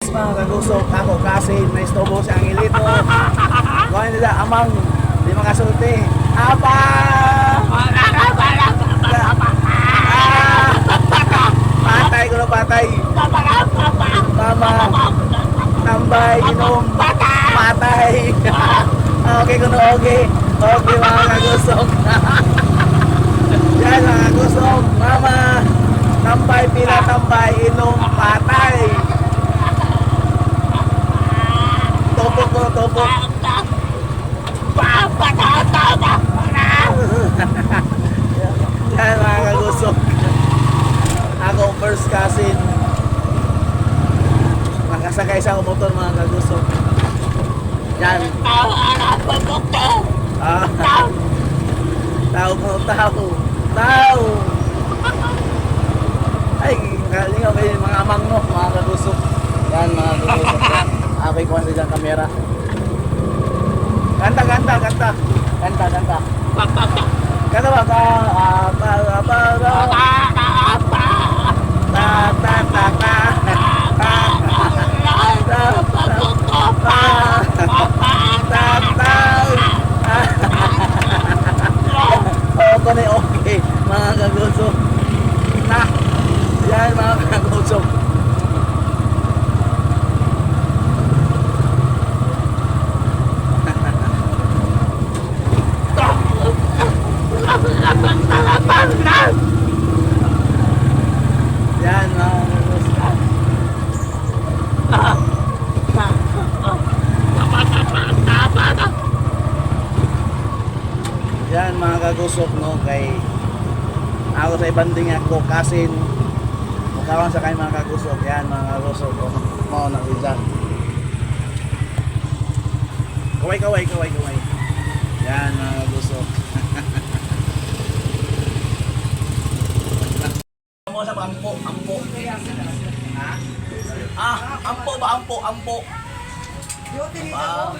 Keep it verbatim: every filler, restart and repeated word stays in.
Mga kagusok, ako kasi may istorbo sa angelito. Kuha nila amang, di makasulti. Apa? Ah! Patay ko na patay. Mama, tambay, inom, patay. Okay ko na, okay. Okay, mga kagusok. Yan, mga kagusok. Mama, tambay, pila, tambay, inom, patay. Tupok ko, tupok. Yan, mga kagusok. Ako, first cousin. Nakasakay sa motor, mga kagusok. Yan. Tao, anak ko, doktor. Ah. Tao. Tao ko, tao. Tao. Ay, kalingaw kayo yung mga amang mo, mga kagusok. Yan, mga kagusok. Yan. Abay ko sa dyan kamera. Kanta, kanta, kanta. Kanta, kanta. Kanta ba ka? Ah, para, para. Ta, ta, ta, ta. Ta, ta, ta, ta. Oo, ko na yung okay, mga kagusok. Na, yan, mga kagusok. Yan, mga kagusok. Yan, mga kagusok, no, kay ako sa ibang din ako, kasin, mukawang sa kay mga kagusok, yan, mga kagusok, oh, mao na, isa. Kaway, kaway, kaway, kaway. Yan, mga kagusok. Mo sa ampo, ampo. Ha? Ah, ampo ba, ampo, ampo? Ba?